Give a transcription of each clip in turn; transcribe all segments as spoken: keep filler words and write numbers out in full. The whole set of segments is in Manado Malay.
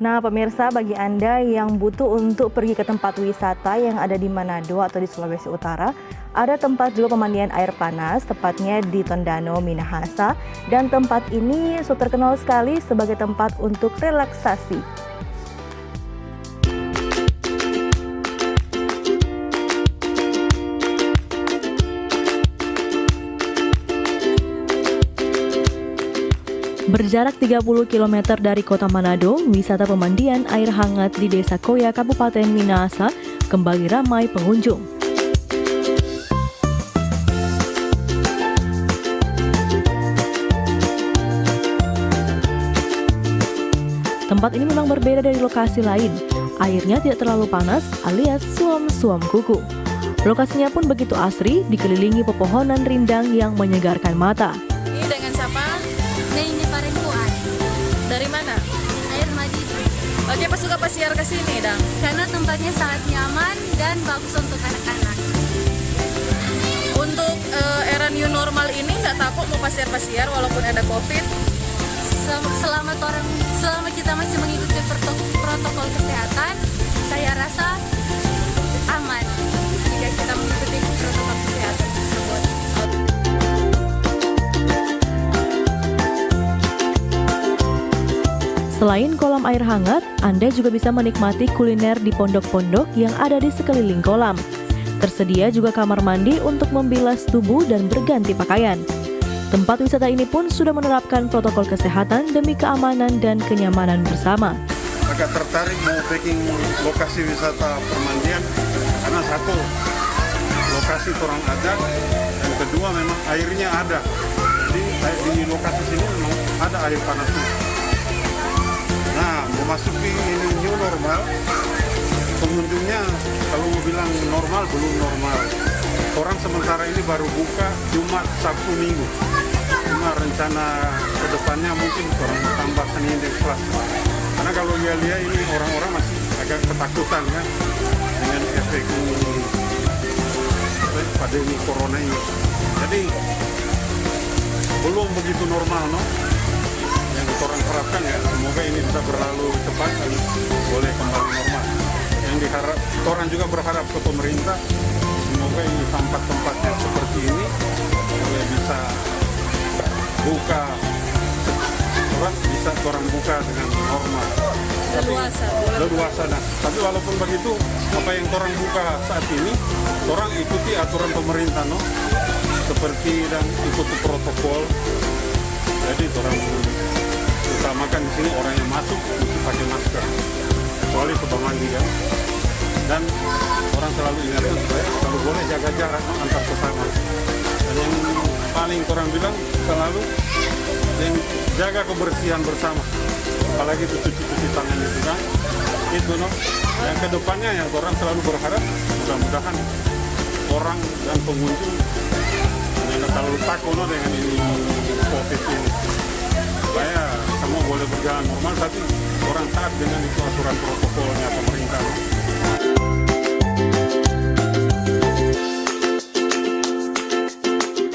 Nah, pemirsa, bagi Anda yang butuh untuk pergi ke tempat wisata yang ada di Manado atau di Sulawesi Utara, ada tempat juga pemandian air panas, tepatnya di Tondano, Minahasa. Dan tempat ini so terkenal sekali sebagai tempat untuk relaksasi. Berjarak tiga puluh kilometer dari kota Manado, wisata pemandian air hangat di Desa Koya, Kabupaten Minahasa, kembali ramai pengunjung. Tempat ini memang berbeda dari lokasi lain. Airnya tidak terlalu panas alias suam-suam kuku. Lokasinya pun begitu asri, dikelilingi pepohonan rindang yang menyegarkan mata. Ini dengan siapa? Ini Parengkuan. Dari mana? Air Madidi. Oke, pas suka pasiar ke sini, dang. Karena tempatnya sangat nyaman dan bagus untuk anak-anak. Untuk, eh, era new normal ini, nggak takut mau pasiar-pasiar walaupun ada covid? Sel-, selama orang, selama kita masih mengikuti proto-, protokol kesehatan, saya rasa aman jika kita mengikuti protokol kesehatan tersebut. Selain kolam air hangat, Anda juga bisa menikmati kuliner di pondok-pondok yang ada di sekeliling kolam. Tersedia juga kamar mandi untuk membilas tubuh dan berganti pakaian. Tempat wisata ini pun sudah menerapkan protokol kesehatan demi keamanan dan kenyamanan bersama. Agak tertarik mau bikin lokasi wisata permandian karena satu, lokasi orang ada, dan kedua memang airnya ada. Jadi, air di lokasi sini memang ada air panasnya. Nah, memasuki ini new normal, pengunjungnya kalau mau bilang normal, belum normal. Orang sementara ini baru buka Jumat, Sabtu, Minggu. Cuma rencana ke depannya mungkin orang tambah Senin dan Selasa. Karena kalau lia-lia ini orang-orang masih agak ketakutan kan dengan efek ini, apa, pandemi corona ini. Jadi belum begitu normal, no? Yang orang harapkan ya, semoga ini bisa berlalu cepat dan boleh kembali normal. Yang diharap, orang juga berharap ke pemerintah, semoga ini tempat-tempat yang seperti ini boleh bisa buka, orang bisa orang buka dengan normal. Tapi leluasa. Leluasa, nah. Tapi walaupun begitu, apa yang orang buka saat ini, orang ikuti aturan pemerintah, no? Seperti dan ikuti protokol. Jadi orang utamakan di sini orang yang masuk mesti pakai masker, kecuali sudah mandi kan. Dan orang selalu ingatkan supaya kalau boleh jaga jarak antar sesama. Dan yang paling orang bilang selalu yang jaga kebersihan bersama, apalagi itu cuci-cuci tangan itu kan. Itu, no. Yang kedepannya yang orang selalu berharap mudah-mudahan orang dan pengunjung jangan terlalu takut, no, dengan ini covid ini. Supaya semua boleh berjalan normal, tapi orang taat dengan itu aturan protokolnya pemerintah, no.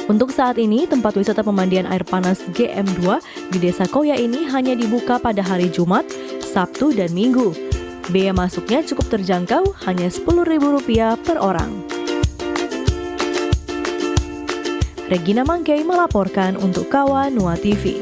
Untuk saat ini, tempat wisata pemandian air panas G M dua di Desa Koya ini hanya dibuka pada hari Jumat, Sabtu, dan Minggu. Biaya masuknya cukup terjangkau, hanya sepuluh ribu rupiah per orang. Regina Mangkei melaporkan untuk Kawa Nua T V.